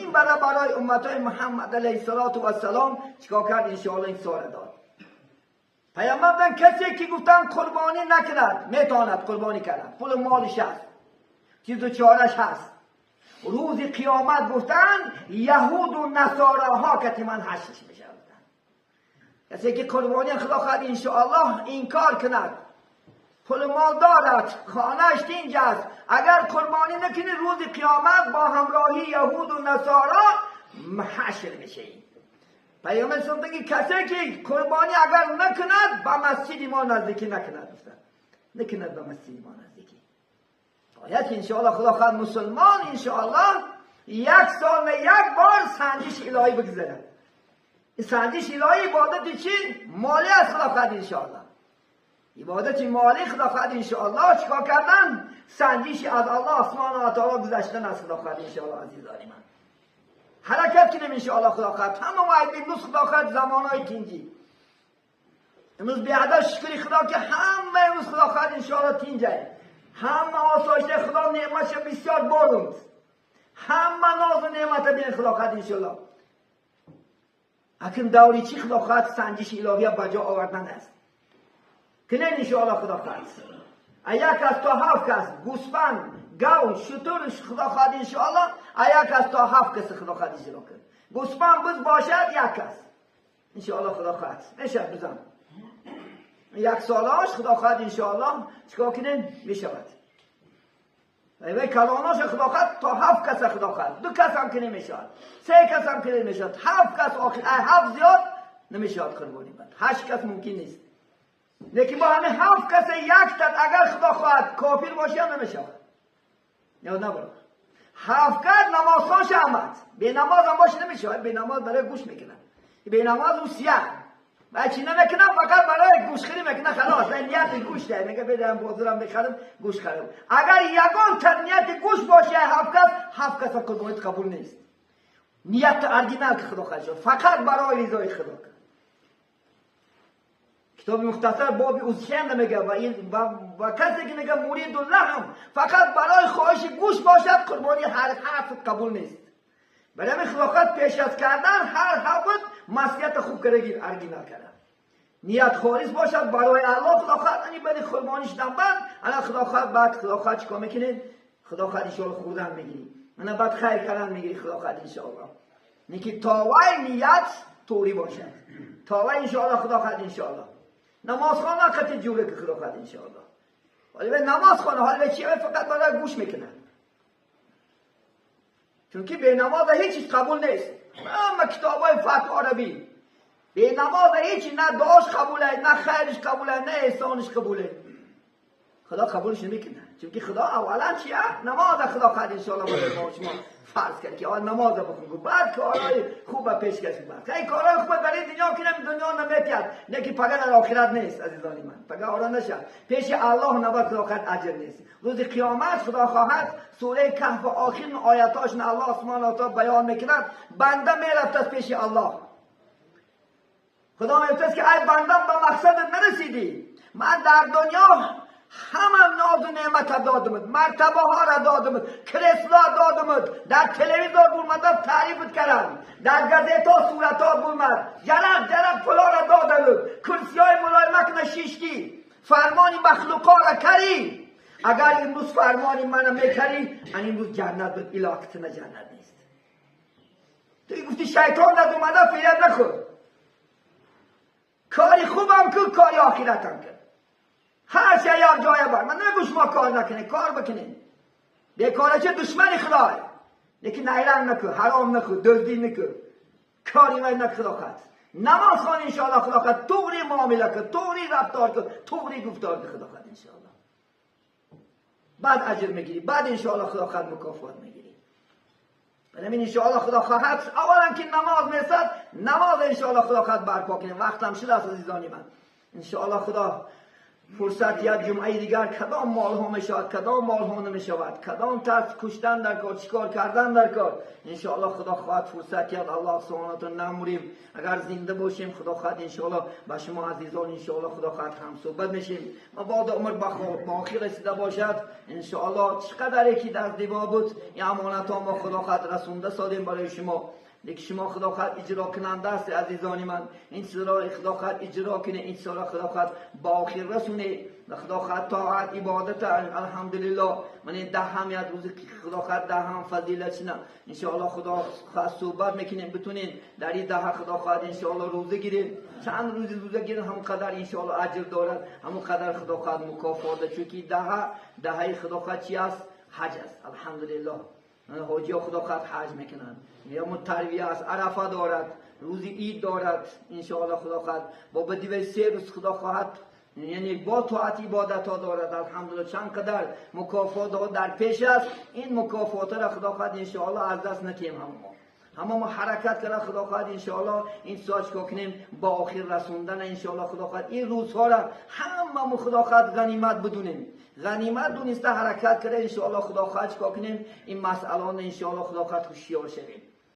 چندین بره برای امتای محمد علیه الصلاة و السلام چیکار کرد؟ انشاءالله این سال داد. پیامبر گفتن کسی که گفتن قربانی نکند، میتواند قربانی کرد، پول مالش هست، چیز و چارش هست، روز قیامت گفتن یهود و نصاراها که من حشرش میشه. کسی که قربانی خدا خواهد انشاءالله این کار کند، پول مال دارد، خانهش تینج است، اگر قربانی نکنی روز قیامت با همراهی یهود و نصارا حشر میشه. پیامبر که کسی که قربانی اگر نکند به مسجد ما نزدیکی نکند، نکند به مسجد ما نزدیکی. باید انشاءالله خدا خواهد مسلمان انشاءالله یک سال یک بار سنجش الهی بگذارد. سنجش الهی عبادت چی؟ مالی از خدا خواهد انشاءالله. عبادت مالی خدا خواهد انشاءالله چیکار کردن؟ سنجش از الله سبحانه و تعالی گذشتن از خدا خواهد انشاءالله. عزیزان من، حرکت کنیم انشاءالله خدا خواهد. همه باید امروز خدا خواهد زمانهای تینجی، امروز بیادر شکری خدا که همه امروز خدا خواهد انشاءالله تینجه، همه آسایش خدا نعمتش بسیار بارند، همه ناز و نعمت بین خدا خواهد انشاءالله. اکنون دوری چی خدا خواهد سنجش الهی بجا آوردن است کنین انشاءالله خدا خواهد. یک از تا هفت کس گوسفند، گاو، شتر خدا خواهد انشاءالله، یک از تا هفت کس خدا خواهد اجرا کرد. گوسفند بز باشد یک کس انشاءالله خدا خواهد میشد بزن یک سالاش خدا خواهد انشاءالله چیکار کنین میشود. و کلاناش خدا خواهد تا هفت کس خدا خواهد، دو کس هم که نمیشود، سه کس هم که نمیشود، هفت کس آخر هفت زیاد نمیشود قربانی بند، هشت کس ممکن نیست. لیکن با همه هفت کس یک تن اگر خدا خواهد کافر باشه هم نمیشود. یا نبرو هفت کس نمازخوانش آمد، به نماز هم باشه نمیشود، به نماز برای گوش میکنن، به نماز او سیاه و چی نمیکنم، فقط برای گوشخوری میکنه، خلاص نیت گوش ده میگه بدم بازارم بخرم گوش خرم. اگر یگان تن نیت گوش باشه هفت کس، هفت کس قربانی قبول نیست. نیت ارجینال که خدا خواهد فقط برای رضای خدا کرد. کتاب مختصر باب اوزشن میگه و کسی که میگه مرید اللحم فقط برای خواهش گوش باشد قربانی هر حرف قبول نیست. برای همین خلافت پیش از کردن هر حرف مسیحیت خوب کرده ارگینال کرده، نیت خالص باشد برای الله خدا خواهد. انی بعد قربانیش دم بعد انا خدا خواهد بعد خدا خواهد چیکار میکنید؟ خدا خواهد انشاءالله خوردن میگیری، انا بعد خیر کردن میگیری خدا خواهد انشاءالله. نیکی تاوای نیت توری باشد، تاوای انشاءالله خدا خواهد انشاءالله. نماز خواندن قطع جوره که خدا خواهد انشاءالله. حالا به نماز خوانه، حالا به چیه؟ فقط برای گوش میکنن، چون که به نماز هیچ چیز قبول نیست. اما کتابای فتوا عربی به نماز هیچ نه دعاش قبوله، نه خیرش قبوله، نه احسانش قبوله. خدا قبولش نمیکنه، چون که خدا اولا چیه؟ نماز خدا خواهد انشاءالله برای ما شما فرض کرد که اول نماز بخون، بعد کارهای خوب پیشکش کن. این کارهای خوب برای دنیا که دنیا نمیتید، نه که فقط در آخرت نیست عزیزان من، فقط آرا نشه پیش الله نبود خدا خواهد اجر نیست. روز قیامت خدا خواهد سوره کهف آخرین آیاتاش الله سبحانه و تعالی بیان میکند، بنده میرفت از پیش الله، خدا میگفت که ای بندم به مقصدت نرسیدی، من در دنیا همه ناز و نعمت دادمت، مرتبه ها را دادمت، کرسلا دادمت، در تلویزیون برمدم تعریفت کردم، در گزیتا صورت ها برمد، جرق جرق پلا را دادمت، کرسی های ملایمک نشیشتی، فرمانی مخلوقا را کری، اگر امروز فرمانی منو میکری ان امروز جنت بود، علاقت نه جنت نیست. تو گفتی شیطان ند اومده فریب نخور، کاری خوبم کن، کاری آخرتم کن، هر چه یک جای بر من نمیگم شما کار نکنید، کار بکنید، بیکاره چه دشمن خدای، لیکن نیرنگ نکن، حرام نکن، دزدی نکن، کاری من نکن خدا خواهد. نماز خوان انشاءالله خدا خواهد، طوری معامله کن، طوری رفتار کن، طوری گفتار کن خدا خواهد انشاءالله. بعد اجر میگیری، بعد انشاءالله خدا خواهد مکافات میگیری. برای انشاءالله خدا خواهد اولا که نماز میسد، نماز انشاءالله خدا خواهد برپا کنیم. وقتم شده است عزیزانی من، انشاءالله خدا فرصت یا جمعه دیگر کدام مال ها میشود، کدام مال ها نمیشود، کدام طرز کشتن در کار، چیکار کردن در کار. انشاءالله خدا خواهد فرصت یاد، الله سبحانه و نموریم، اگر زنده باشیم خدا خواهد انشاءالله با شما عزیزان انشاءالله خدا خواهد هم صحبت میشیم. و بعد عمر با آخر رسیده باشد انشاءالله چقدر یکی در دیوار بود این امانت ها ما خدا خواهد رسونده سادیم برای شما. لیکن شما خدا خواهد اجرا کننده است عزیزان من، این چیزا خدا خواهد اجرا کنه، این چیزا خدا خواهد با آخر رسونه، خدا خواهد طاعت عبادت. الحمدلله من این ده هم یاد روز خدا خواهد ده هم فضیلت نه انشاءالله خدا خواهد صحبت میکنیم، بتونین در این ده خدا خواهد انشاءالله روزه گیریم، چند روز روزه گیریم هم قدر انشاءالله اجر دارد، هم قدر خدا خواهد مکافات دارد. چون دهه خدا خواهد چی است؟ حج است. الحمدلله حاجی خدا خواهد حج میکنند، یا مترویه است، عرفه دارد، روز عید دارد انشاءالله خدا خواهد با بدی 3 روز خدا خواهد یعنی با طاعت عبادت ها دارد. الحمدلله چند قدر مکافات ها در پیش است، این مکافات را خدا خواهد انشاءالله از دست نتیم. همه ما حرکت کنه خدا خواهد انشاءالله این ساعت چیکار کنیم با آخر رسوندن انشاءالله خدا خواهد این روزها را همه خدا خواهد غنیمت بدونیم، غنیمت دونسته حرکت کنه انشاءالله خدا خواهد چیکار کنیم این مسئله انشاءالله خدا خواهد هوشیار شویم.